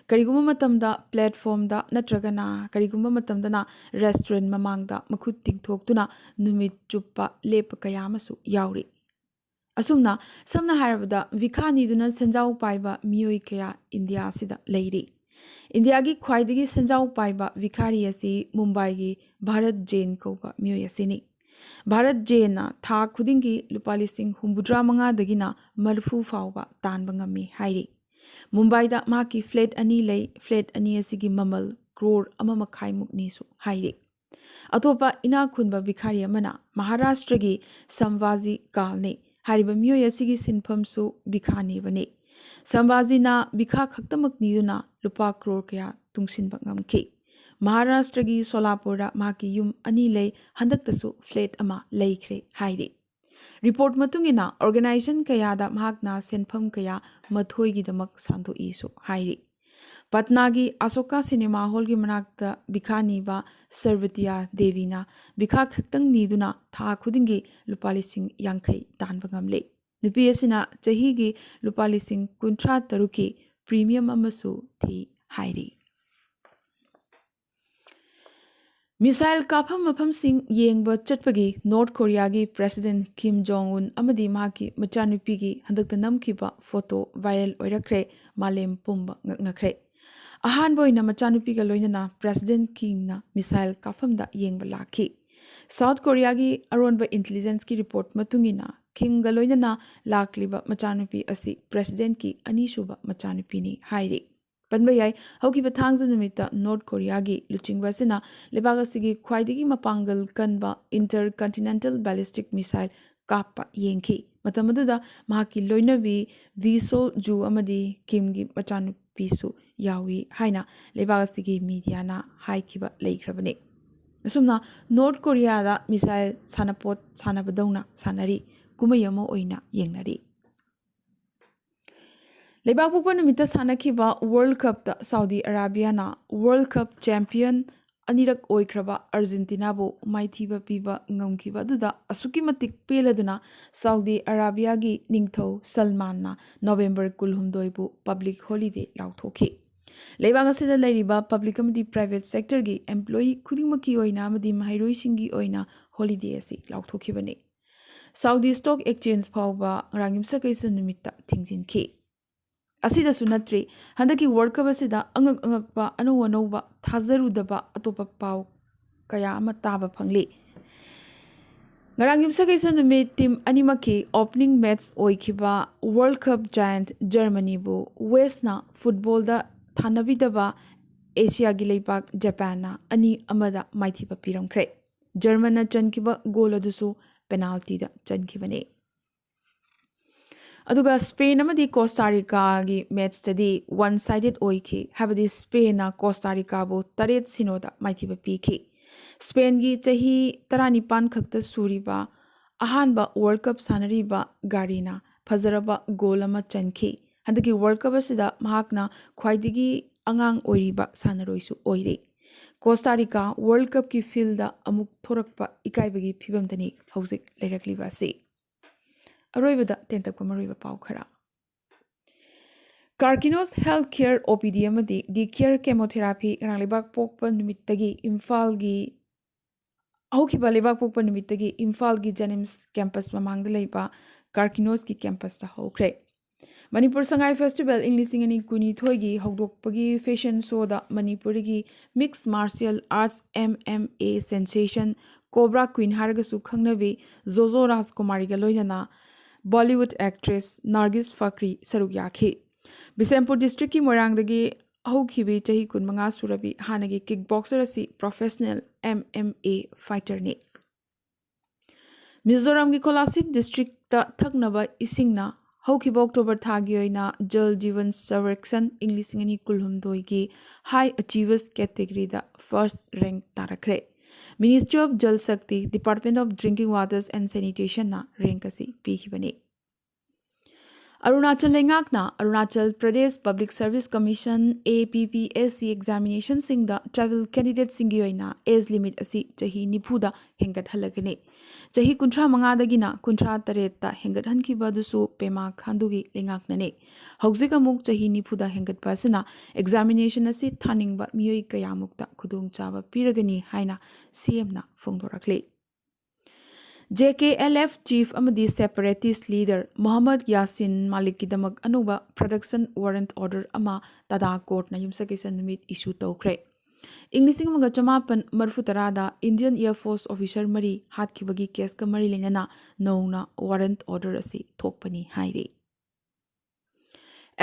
ꯀꯔꯤꯒꯨꯝꯕ ꯃꯇꯝꯗ platformꯗ ꯅꯠꯇ꯭ꯔꯒꯅ ꯀꯔꯤꯒꯨꯝꯕ ꯃꯇꯝꯗꯅ restaurant ꯃꯃꯥꯡꯗ ꯃꯈꯨꯠ ꯇꯤꯡꯊꯣꯛꯇꯨꯅ ꯅꯨꯃꯤꯠ ꯆꯨꯞꯄ ꯂꯦꯞꯄ ꯀꯌꯥ ꯑꯃꯁꯨ ꯌꯥꯎꯔꯤ꯫ ꯑꯁꯨꯝꯅ, ꯁꯝꯅ ꯍꯥꯏꯔꯕꯗ, ꯚꯤꯈꯥ ꯅꯤꯗꯨꯅ ꯁꯦꯟꯖꯥꯎ ꯄꯥꯏꯕ ꯃꯤꯑꯣꯏ ꯀꯌꯥ ꯏꯟꯗꯤꯌꯥ ꯑꯁꯤꯗ ꯂꯩꯔꯤ꯫ ꯏꯟꯗꯤꯌꯥꯒꯤ ꯈ꯭ꯋꯥꯏꯗꯒꯤ ꯁꯦꯟꯖꯥꯎ ꯄꯥꯏꯕ ꯚꯤꯈꯥꯔꯤ ꯑꯁꯤ ꯃꯨꯝꯕꯥꯏꯒꯤ ꯚꯥꯔꯠ ꯖꯦꯟ ꯀꯧꯕ ꯃꯤꯑꯣꯏ ꯑꯁꯤꯅꯤ꯫ ꯚꯥꯔꯠ ꯖꯦꯟꯅ ꯊꯥ ꯈꯨꯗꯤꯡꯒꯤ ꯂꯨꯄꯥ ꯂꯤꯁꯤꯡ ꯍꯨꯝꯐꯨꯇꯔꯥ ꯃꯉꯥꯗꯒꯤꯅ ꯃꯔꯤꯐꯨ ꯐꯥꯎꯕ ꯇꯥꯟꯕ ꯉꯝꯃꯤ ꯍꯥꯏꯔꯤ꯫ ꯃꯨꯝꯕꯥꯏꯗ ꯃꯍꯥꯛꯀꯤ ꯐ꯭ꯂꯦꯠ ꯑꯅꯤ ꯂꯩ꯫ ꯐ꯭ꯂꯦꯠ ꯑꯅꯤ ꯑꯁꯤꯒꯤ ꯃꯃꯜ ꯀ꯭ꯔꯣꯔ ꯑꯃ ꯃꯈꯥꯏꯃꯨꯛꯅꯤꯁꯨ ꯍꯥꯏꯔꯤ꯫ ꯑꯇꯣꯞꯄ ꯏꯅꯥꯛ ꯈꯨꯟꯕ ꯚꯤꯈꯥꯔꯤ ꯑꯃꯅ ꯃꯍꯥꯔꯥꯁꯇ꯭ꯔꯒꯤ ꯁꯝꯚꯥꯖꯤ ꯀꯥꯜꯅꯤ꯫ ꯍꯥꯏꯔꯤꯕ ꯃꯤꯑꯣꯏ ꯑꯁꯤꯒꯤ ꯁꯤꯟꯐꯝꯁꯨ ꯚꯤꯈꯥ ꯅꯤꯕꯅꯤ꯫ ꯁꯝꯚꯥꯖꯤꯅ ꯚꯤꯈꯥ ꯈꯛꯇꯃꯛ ꯅꯤꯗꯨꯅ ꯂꯨꯄꯥ ꯀ꯭ꯔꯣꯔ ꯀꯌꯥ ꯇꯨꯡꯁꯤꯟꯕ ꯉꯝꯈꯤ꯫ ꯃꯍꯥꯔꯥꯁꯇ꯭ꯔꯒꯤ ꯁꯣꯂꯥꯄꯨꯔꯗ ꯃꯍꯥꯛꯀꯤ ꯌꯨꯝ ꯑꯅꯤ ꯂꯩ꯫ ꯍꯟꯗꯛꯇꯁꯨ ꯐ꯭ꯂꯦꯠ ꯑꯃ ꯂꯩꯈ꯭ꯔꯦ ꯍꯥꯏꯔꯤ꯫ ꯔꯤꯄꯣꯔꯠ ꯃꯇꯨꯡ ꯏꯟꯅ, ꯑꯣꯔꯒꯅꯥꯏꯖꯦꯁꯟ ꯀꯌꯥꯗ ꯃꯍꯥꯛꯅ ꯁꯦꯟꯐꯝ ꯀꯌꯥ ꯃꯊꯣꯏꯒꯤꯗꯃꯛ ꯁꯥꯟꯗꯣꯛꯏꯁꯨ ꯍꯥꯏꯔꯤ꯫ ꯄꯠꯅꯥꯒꯤ ꯑꯁꯣꯀꯥ ꯁꯤꯅꯦꯃꯥ ꯍꯣꯜꯒꯤ ꯃꯅꯥꯛꯇ ꯚꯤꯈꯥ ꯅꯤꯕ ꯁꯔꯕꯇꯤꯌꯥ ꯗꯦꯕꯤꯅ ꯚꯤꯈꯥ ꯈꯛꯇꯪ ꯅꯤꯗꯨꯅ ꯊꯥ ꯈꯨꯗꯤꯡꯒꯤ ꯂꯨꯄꯥ ꯂꯤꯁꯤꯡ ꯌꯥꯡꯈꯩ ꯇꯥꯟꯕ ꯉꯝꯂꯦ꯫ ꯅꯨꯄꯤ ꯑꯁꯤꯅ ꯆꯍꯤꯒꯤ ꯂꯨꯄꯥ ꯂꯤꯁꯤꯡ ꯀꯨꯟꯊ꯭ꯔꯥ ꯇꯔꯨꯛꯀꯤ ꯄ꯭ꯔꯤꯃꯤꯌꯝ ꯑꯃꯁꯨ ꯊꯤ ꯍꯥꯏꯔꯤ꯫ ꯃꯤꯁꯥꯏꯜ ꯀꯥꯞꯐꯝ ꯃꯐꯝꯁꯤꯡ ꯌꯦꯡꯕ ꯆꯠꯄꯒꯤ ꯅꯣꯔꯠ ꯀꯣꯔꯤꯌꯥꯒꯤ ꯄ꯭ꯔꯦꯁꯤꯗꯦꯟꯠ ꯀꯤꯝ ꯖꯣꯡ ꯎꯟ ꯑꯃꯗꯤ ꯃꯍꯥꯛꯀꯤ ꯃꯆꯥꯅꯨꯄꯤꯒꯤ ꯍꯟꯗꯛꯇ ꯅꯝꯈꯤꯕ ꯐꯣꯇꯣ ꯚꯥꯏꯔꯦꯜ ꯑꯣꯏꯔꯛꯈ꯭ꯔꯦ꯫ ꯃꯥꯂꯦꯝ ꯄꯨꯝꯕ ꯉꯛꯅꯈ꯭ꯔꯦ꯫ ꯑꯍꯥꯟꯕ ꯑꯣꯏꯅ ꯃꯆꯥꯅꯨꯄꯤꯒ ꯂꯣꯏꯅꯅ ꯄ꯭ꯔꯦꯁꯤꯗꯦꯟꯠ ꯀꯤꯝꯅ ꯃꯤꯁꯥꯏꯜ ꯀꯥꯞꯐꯝꯗ ꯌꯦꯡꯕ ꯂꯥꯛꯈꯤ꯫ ꯁꯥꯎꯠ ꯀꯣꯔꯤꯌꯥꯒꯤ ꯑꯔꯣꯟꯕ ꯏꯟꯇꯦꯂꯤꯖꯦꯟꯁꯀꯤ ꯔꯤꯄꯣꯔꯠ ꯃꯇꯨꯡ ꯏꯟꯅ, ꯀꯤꯝꯒ ꯂꯣꯏꯅꯅ ꯂꯥꯛꯂꯤꯕ ꯃꯆꯥꯅꯨꯄꯤ ꯑꯁꯤ ꯄ꯭ꯔꯦꯁꯤꯗꯦꯟꯠꯀꯤ ꯑꯅꯤꯁꯨꯕ ꯃꯆꯥꯅꯨꯄꯤꯅꯤ ꯍꯥꯏꯔꯤ꯫ ꯄꯟꯕ ꯌꯥꯏ, ꯍꯧꯈꯤꯕ ꯊꯥꯡꯖ ꯅꯨꯃꯤꯠꯇ ꯅꯣꯔꯠ ꯀꯣꯔꯤꯌꯥꯒꯤ ꯂꯨꯆꯤꯡꯕ ꯑꯁꯤꯅ ꯂꯩꯕꯥꯛ ꯑꯁꯤꯒꯤ ꯈ꯭ꯋꯥꯏꯗꯒꯤ ꯃꯄꯥꯡꯒꯜ ꯀꯟꯕ ꯏꯟꯇꯔꯀꯟꯇꯤꯅꯦꯟꯇꯦꯜ ꯕꯦꯂꯤꯁꯇꯤꯛ ꯃꯤꯁꯥꯏꯜ ꯀꯥꯞꯄ ꯌꯦꯡꯈꯤ꯫ ꯃꯇꯝ ꯑꯗꯨꯗ ꯃꯍꯥꯛꯀꯤ ꯂꯣꯏꯅꯕꯤ ꯚꯤ ꯁꯣꯜ ꯖꯨ ꯑꯃꯗꯤ ꯀꯤꯝꯒꯤ ꯃꯆꯥꯅꯨꯄꯤꯁꯨ ꯌꯥꯎꯏ ꯍꯥꯏꯅ ꯂꯩꯕꯥꯛ ꯑꯁꯤꯒꯤ ꯃꯤꯗꯤꯌꯥꯅ ꯍꯥꯏꯈꯤꯕ ꯂꯩꯈ꯭ꯔꯕꯅꯤ꯫ ꯑꯁꯨꯝꯅ ꯅꯣꯔꯠ ꯀꯣꯔꯤꯌꯥꯗ ꯃꯤꯁꯥꯏꯜ ꯁꯥꯟꯅꯄꯣꯠ ꯁꯥꯟꯅꯕꯗꯧꯅ ꯁꯥꯟꯅꯔꯤ, ꯀꯨꯝꯍꯩ ꯑꯃ ꯑꯣꯏꯅ ꯌꯦꯡꯅꯔꯤ꯫ ꯂꯩꯕꯥꯛꯄꯣꯛꯄ ꯅꯨꯃꯤꯠꯇ ꯁꯥꯟꯅꯈꯤꯕ ꯋꯥꯔꯜ ꯀꯞꯇ ꯁꯥꯎꯗꯤ ꯑꯔꯥꯕꯤꯌꯥꯅ ꯋꯥꯔꯜ ꯀꯞ ꯆꯦꯝꯄꯤꯌꯟ ꯑꯅꯤꯔꯛ ꯑꯣꯏꯈ꯭ꯔꯕ ꯑꯥꯔꯖꯦꯟꯇꯤꯅꯥꯕꯨ ꯃꯥꯏꯊꯤꯕ ꯄꯤꯕ ꯉꯝꯈꯤꯕ ꯑꯗꯨꯗ ꯑꯁꯨꯛꯀꯤ ꯃꯇꯤꯛ ꯄꯦꯜꯂꯗꯨꯅ ꯁꯥꯎꯗꯤ ꯑꯔꯥꯕꯤꯌꯥꯒꯤ ꯅꯤꯡꯊꯧ ꯁꯜꯃꯥꯟꯅ ꯅꯣꯕꯦꯝꯕꯔ ꯀꯨꯟꯍꯨꯝꯗꯣꯏꯕꯨ ꯄꯕ꯭ꯂꯤꯛ ꯍꯣꯂꯤꯗꯦ ꯂꯥꯎꯊꯣꯛꯈꯤ꯫ ꯂꯩꯕꯥꯛ ꯑꯁꯤꯗ ꯂꯩꯔꯤꯕ ꯄꯕ꯭ꯂꯤꯛ ꯑꯃꯗꯤ ꯄ꯭ꯔꯥꯏꯚꯦꯠ ꯁꯦꯛꯇꯔꯒꯤ ꯑꯦꯝꯄ꯭ꯂꯣꯌꯤ ꯈꯨꯗꯤꯡꯃꯛꯀꯤ ꯑꯣꯏꯅ ꯑꯃꯗꯤ ꯃꯍꯩꯔꯣꯏꯁꯤꯡꯒꯤ ꯑꯣꯏꯅ ꯍꯣꯂꯤꯗꯦ ꯑꯁꯤ ꯂꯥꯎꯊꯣꯛꯈꯤꯕꯅꯤ꯫ ꯁꯥꯎꯗꯤ ꯁ꯭ꯇꯣꯛ ꯑꯦꯛꯆꯦꯟꯖ ꯐꯥꯎꯕ ꯉꯔꯥꯡ ꯌꯨꯝꯁꯀꯩꯁ ꯅꯨꯃꯤꯠꯇ ꯊꯤꯡꯖꯤꯟꯈꯤ꯫ ꯑꯁꯤꯗꯁꯨ ꯅꯠꯇ꯭ꯔꯤ, ꯍꯟꯗꯛꯀꯤ ꯋꯥꯔꯜ ꯀꯞ ꯑꯁꯤꯗ ꯑꯉꯛ ꯑꯉꯛꯄ, ꯑꯅꯧ ꯑꯅꯧꯕ, ꯊꯥꯖꯔꯨꯗꯕ ꯑꯇꯣꯞꯄ ꯄꯥꯎ ꯀꯌꯥ ꯑꯃ ꯇꯥꯕ ꯐꯪꯂꯤ꯫ ꯉꯔꯥꯡ ꯌꯨꯝꯁꯀꯩꯁ ꯅꯨꯃꯤꯠ ꯇꯤꯝ ꯑꯅꯤꯃꯛꯀꯤ ꯑꯣꯄꯅꯤꯡ ꯃꯦꯠꯆ ꯑꯣꯏꯈꯤꯕ ꯋꯥꯔꯜ ꯀꯞ ꯖꯥꯌꯟꯠ ꯖꯔꯃꯅꯤꯕꯨ ꯋꯦꯁꯅ ꯐꯨꯠꯕꯣꯜꯗ ꯊꯥꯅꯕꯤꯗꯕ ꯑꯦꯁꯤꯌꯥꯒꯤ ꯂꯩꯕꯥꯛ ꯖꯄꯥꯟꯅ ꯑꯅꯤ ꯑꯃꯗ ꯃꯥꯏꯊꯤꯕ ꯄꯤꯔꯝꯈ꯭ꯔꯦ꯫ ꯖꯔꯃꯟꯅ ꯆꯟꯈꯤꯕ ꯒꯣꯜ ꯑꯗꯨꯁꯨ ꯄꯦꯅꯥꯜꯇꯤꯗ ꯆꯟꯈꯤꯕꯅꯤ꯫ ꯑꯗꯨꯒ ꯁ꯭ꯄꯦꯟ ꯑꯃꯗꯤ ꯀꯣꯁꯇꯥ ꯔꯤꯀꯥꯒꯤ ꯃꯦꯠꯆꯇꯗꯤ ꯋꯥꯟ ꯁꯥꯏꯗꯦꯠ ꯑꯣꯏꯈꯤ, ꯍꯥꯏꯕꯗꯤ ꯁ꯭ꯄꯦꯟꯅ ꯀꯣꯁꯇꯥ ꯔꯤꯀꯥꯕꯨ ꯇꯔꯦꯠ ꯁꯤꯅꯣꯗ ꯃꯥꯏꯊꯤꯕ ꯄꯤꯈꯤ꯫ ꯁ꯭ꯄꯦꯟꯒꯤ ꯆꯍꯤ ꯇꯔꯥꯅꯤꯄꯥꯟ ꯈꯛꯇ ꯁꯨꯔꯤꯕ ꯑꯍꯥꯟꯕ ꯋꯥꯔꯜ ꯀꯞ ꯁꯥꯟꯅꯔꯤꯕ ꯒꯥꯔꯤꯅ ꯐꯖꯔꯕ ꯒꯣꯜ ꯑꯃ ꯆꯟꯈꯤ꯫ ꯍꯟꯗꯛꯀꯤ ꯋꯥꯔꯜ ꯀꯞ ꯑꯁꯤꯗ ꯃꯍꯥꯛꯅ ꯈ꯭ꯋꯥꯏꯗꯒꯤ ꯑꯉꯥꯡ ꯑꯣꯏꯔꯤꯕ ꯁꯥꯟꯅꯔꯣꯏꯁꯨ ꯑꯣꯏꯔꯤ꯫ ꯀꯣꯁꯇꯥ ꯔꯤꯀꯥ ꯋꯥꯔꯜ ꯀꯞꯀꯤ ꯐꯤꯜꯗ ꯑꯃꯨꯛ ꯊꯣꯔꯛꯄ ꯏꯀꯥꯏꯕꯒꯤ ꯐꯤꯕꯝꯗꯅꯤ ꯍꯧꯖꯤꯛ ꯂꯩꯔꯛꯂꯤꯕ ꯑꯁꯤ꯫ ꯑꯔꯣꯏꯕꯗ ꯇꯦꯟꯇꯛꯄ ꯃꯔꯨꯑꯣꯏꯕ ꯄꯥꯎ ꯈꯔ꯫ ꯀꯥꯔꯀꯤꯅꯣꯁ ꯍꯦꯜꯊ ꯀꯦꯌꯔ, ꯑꯣ ꯄꯤ ꯗꯤ ꯑꯃꯗꯤ ꯗꯤ ꯀꯦꯌꯔ ꯀꯦꯃꯣꯊꯦꯔꯥꯄꯤ ꯉꯔꯥꯡ ꯂꯩꯕꯥꯛ ꯄꯣꯛꯄ ꯅꯨꯃꯤꯠꯇꯒꯤ ꯏꯝꯐꯥꯜꯒꯤ, ꯍꯧꯈꯤꯕ ꯂꯩꯕꯥꯛ ꯄꯣꯛꯄ ꯅꯨꯃꯤꯠꯇꯒꯤ ꯏꯝꯐꯥꯜꯒꯤ ꯖꯦꯅꯤꯝꯁ ꯀꯦꯝꯄꯁ ꯃꯃꯥꯡꯗ ꯂꯩꯕ ꯀꯥꯔꯀꯤꯅꯣꯁꯀꯤ ꯀꯦꯝꯄꯁꯇ ꯍꯧꯈ꯭ꯔꯦ꯫ ꯃꯅꯤꯄꯨꯔ ꯁꯉꯥꯏ ꯐꯦꯁꯇꯤꯚꯦꯜ ꯏꯪ ꯂꯤꯁꯤꯡ ꯑꯅꯤ ꯀꯨꯟꯅꯤꯊꯣꯏꯒꯤ ꯍꯧꯗꯣꯛꯄꯒꯤ ꯐꯦꯁꯟ ꯁꯣꯗ ꯃꯅꯤꯄꯨꯔꯗꯒꯤ mix martial arts, M M A, sensation, cobra queen ꯍꯥꯏꯔꯒꯁꯨ ꯈꯪꯅꯕꯤ ꯖꯣꯖꯣ ꯔꯥꯖꯀꯨꯃꯥꯔꯤꯒ ꯂꯣꯏꯅꯅ ꯕꯣꯂꯤꯋꯨꯗ ꯑꯦꯛꯇ꯭ꯔꯦꯁ ꯅꯥꯔꯒꯤꯁ ꯐꯈ꯭ꯔꯤ ꯁꯔꯨꯛ ꯌꯥꯈꯤ꯫ ꯕꯤꯁꯦꯝꯄꯨꯔ ꯗꯤꯁꯇ꯭ꯔꯤꯛꯀꯤ ꯃꯣꯏꯔꯥꯡꯗꯒꯤ ꯍꯧꯈꯤꯕꯤ ꯆꯍꯤ ꯀꯨꯟꯃꯉꯥ ꯁꯨꯔꯕꯤ ꯍꯥꯟꯅꯒꯤ ꯀꯤꯛ ꯕꯣꯛꯁꯔ ꯑꯁꯤ ꯄ꯭ꯔꯣꯐꯦꯁꯅꯦꯜ ꯑꯦꯝ ꯑꯦꯝ ꯑꯦ ꯐꯥꯏꯇꯔꯅꯤ꯫ ꯃꯤꯖꯣꯔꯥꯝꯒꯤ ꯀꯣꯂꯥꯁꯤꯞ ꯗꯤꯁꯇ꯭ꯔꯤꯛꯇ ꯊꯛꯅꯕ ꯏꯁꯤꯡꯅ ꯍꯧꯈꯤꯕ ꯑꯣꯛꯇꯣꯕꯔ ꯊꯥꯒꯤ ꯑꯣꯏꯅ ꯖꯜ ꯖꯤꯕꯟ ꯁꯔꯦꯛꯁꯟ ꯏꯪ ꯂꯤꯁꯤꯡ ꯑꯅꯤ ꯀꯨꯟꯍꯨꯝꯗꯣꯏꯒꯤ ꯍꯥꯏ ꯑꯆꯤꯚꯔꯁ ꯀꯦꯇꯦꯒꯔꯤꯗ ꯐꯥꯔꯁ ꯔꯦꯡꯛ ꯇꯥꯔꯛꯈ꯭ꯔꯦ꯫ Ministry of Jal Shakti, Department of Drinking Waters and Sanitation ꯅ ꯔꯦꯡꯛ ꯑꯁꯤ ꯄꯤꯈꯤꯕꯅꯤ꯫ ꯑꯔꯨꯅꯥꯆꯜ ꯂꯩꯉꯥꯛꯅ Arunachal Pradesh public service commission, A P P S C, ꯑꯦꯛꯖꯥꯃꯤꯅꯦꯁꯟꯁꯤꯡꯗ ꯇ꯭ꯔꯥꯏꯕꯦꯜ ꯀꯦꯟꯗꯤꯗꯦꯠꯁꯤꯡꯒꯤ ꯑꯣꯏꯅ ꯑꯦꯖ ꯂꯤꯃꯤꯠ ꯑꯁꯤ ꯆꯍꯤ ꯅꯤꯐꯨꯗ ꯍꯦꯟꯒꯠꯍꯜꯂꯒꯅꯤ꯫ ꯆꯍꯤ ꯀꯨꯟꯊ꯭ꯔꯥ ꯃꯉꯥꯗꯒꯤꯅ ꯀꯨꯟꯊ꯭ꯔꯥ ꯇꯔꯦꯠꯇ ꯍꯦꯟꯒꯠꯍꯟꯈꯤꯕ ꯑꯗꯨꯁꯨ ꯄꯦꯃꯥ ꯈꯥꯟꯗꯨꯒꯤ ꯂꯩꯉꯥꯛꯅꯅꯤ꯫ ꯍꯧꯖꯤꯛ ꯑꯃꯨꯛ ꯆꯍꯤ ꯅꯤꯐꯨꯗ ꯍꯦꯟꯒꯠꯄ ꯑꯁꯤꯅ ꯑꯦꯛꯖꯥꯃꯤꯅꯦꯁꯟ ꯑꯁꯤ ꯊꯥꯅꯤꯡꯕ ꯃꯤꯑꯣꯏ ꯀꯌꯥꯃꯨꯛꯇ ꯈꯨꯗꯣꯡꯆꯥꯕ ꯄꯤꯔꯒꯅꯤ ꯍꯥꯏꯅ ꯁꯤ ꯑꯦꯝꯅ ꯐꯣꯡꯗꯣꯔꯛꯂꯤ꯫ J K L F chief ꯑꯃꯗꯤ ꯁꯦꯄꯔꯦꯇꯤꯁ ꯂꯤꯗꯔ ꯃꯣꯍꯝꯃꯗ ꯌꯥꯁꯤꯟ ꯃꯥꯂꯤꯛꯀꯤꯗꯃꯛ ꯑꯅꯧꯕ ꯄ꯭ꯔꯣꯗꯛꯁꯟ ꯋꯥꯔꯟꯠ ꯑꯣꯔꯗꯔ ꯑꯃ ꯇꯥꯗꯥ ꯀꯣꯔꯠꯅ ꯌꯨꯝꯁꯀꯩꯁ ꯅꯨꯃꯤꯠ ꯏꯁꯨ ꯇꯧꯈ꯭ꯔꯦ꯫ ꯏꯪ ꯂꯤꯁꯤꯡ ꯑꯃꯒ ꯆꯃꯥꯄꯟ ꯃꯔꯤꯐꯨ ꯇꯔꯥꯗ Indian Air Force officer ꯃꯔꯤ ꯍꯥꯠꯈꯤꯕꯒꯤ ꯀꯦꯁꯀ ꯃꯔꯤ ꯂꯩꯅꯅ ꯅꯧꯅ warrant order ꯑꯁꯤ ꯊꯣꯛꯄꯅꯤ ꯍꯥꯏꯔꯤ꯫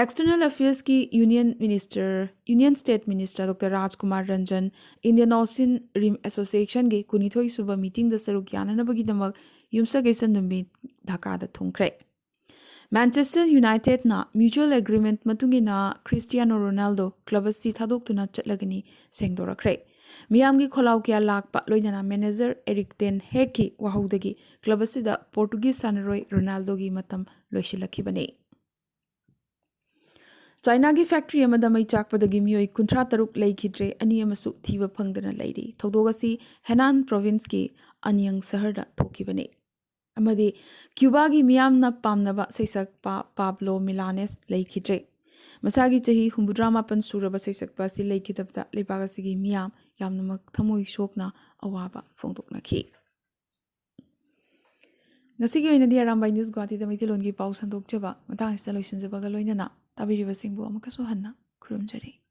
External Affairsꯀꯤ Union Minister, Union State Minister Doctor Rajkumar Ranjan Indian Ocean Rim Associationꯒꯤ ꯀꯨꯟꯅꯤꯊꯣꯏ ꯁꯨꯕ meetingꯗ ꯁꯔꯨꯛ ꯌꯥꯅꯅꯕꯒꯤꯗꯃꯛ ꯌꯨꯝꯁꯀꯩꯁ ꯅꯨꯃꯤꯠ ꯙꯥꯀꯥꯗ ꯊꯨꯡꯈ꯭ꯔꯦ꯫ Manchester Unitedꯅ mutual agreement ꯃꯇꯨꯡ ꯏꯟꯅ Cristiano Ronaldo club ꯑꯁꯤ ꯊꯥꯗꯣꯛꯇꯨꯅ ꯆꯠꯂꯒꯅꯤ ꯁꯦꯡꯗꯣꯔꯛꯈ꯭ꯔꯦ꯫ ꯃꯤꯌꯥꯝꯒꯤ ꯈꯣꯜꯂꯥꯎ ꯀꯌꯥ ꯂꯥꯛꯄ ꯂꯣꯏꯅꯅ manager Erik ten Hagꯀꯤ ꯋꯥꯍꯧꯗꯒꯤ club ꯑꯁꯤꯗ Portuguese ꯁꯥꯟꯅꯔꯣꯏ Ronaldoꯒꯤ ꯃꯇꯝ ꯂꯣꯏꯁꯤꯜꯂꯛꯈꯤꯕꯅꯤ꯫ ꯆꯥꯏꯅꯥꯒꯤ factory ꯑꯃꯗ ꯃꯩ ꯆꯥꯛꯄꯗꯒꯤ ꯃꯤꯑꯣꯏ ꯀꯨꯟꯊ꯭ꯔꯥ ꯇꯔꯨꯛ ꯂꯩꯈꯤꯗ꯭ꯔꯦ, ꯑꯅꯤ ꯑꯃꯁꯨ ꯊꯤꯕ ꯐꯪꯗꯅ ꯂꯩꯔꯤ꯫ ꯊꯧꯗꯣꯛ ꯑꯁꯤ Henan provinceꯀꯤ ꯑꯅꯤꯌꯪ ꯁꯍꯔꯗ ꯊꯣꯛꯈꯤꯕꯅꯤ꯫ ꯑꯃꯗꯤ ꯀ꯭ꯌꯨꯕꯥꯒꯤ ꯃꯤꯌꯥꯝꯅ ꯄꯥꯝꯅꯕ ꯁꯩꯁꯛꯄ Pablo Milanés ꯂꯩꯈꯤꯗ꯭ꯔꯦ꯫ ꯃꯁꯥꯒꯤ ꯆꯍꯤ ꯍꯨꯝꯐꯨꯇꯔꯥ ꯃꯥꯄꯟ ꯁꯨꯔꯕ ꯁꯩꯁꯛꯄ ꯑꯁꯤ ꯂꯩꯈꯤꯗꯕꯗ ꯂꯩꯕꯥꯛ ꯑꯁꯤꯒꯤ ꯃꯤꯌꯥꯝ ꯌꯥꯝꯅꯃꯛ ꯊꯃꯣꯏ ꯁꯣꯛꯅ ꯑꯋꯥꯕ ꯐꯣꯡꯗꯣꯛꯅꯈꯤ꯫ ꯉꯁꯤꯒꯤ ꯑꯣꯏꯅꯗꯤ ꯑꯔꯥꯝꯕꯥꯏ News ꯒꯨꯋꯥꯍꯥꯇꯤꯗ ꯃꯩꯇꯩꯂꯣꯟꯒꯤ ꯄꯥꯎ ꯁꯟꯗꯣꯛꯆꯕ ꯃꯇꯥꯡ ꯑꯁꯤꯗ ꯂꯣꯏꯁꯤꯟꯖꯕꯒ ꯂꯣꯏꯅꯅ ꯇꯥꯕꯤꯔꯤꯕꯁꯤꯡꯕꯨ ꯑꯃꯨꯛꯀꯁꯨ ꯍꯟꯅ ꯈꯨꯔꯨꯝꯖꯔꯤ꯫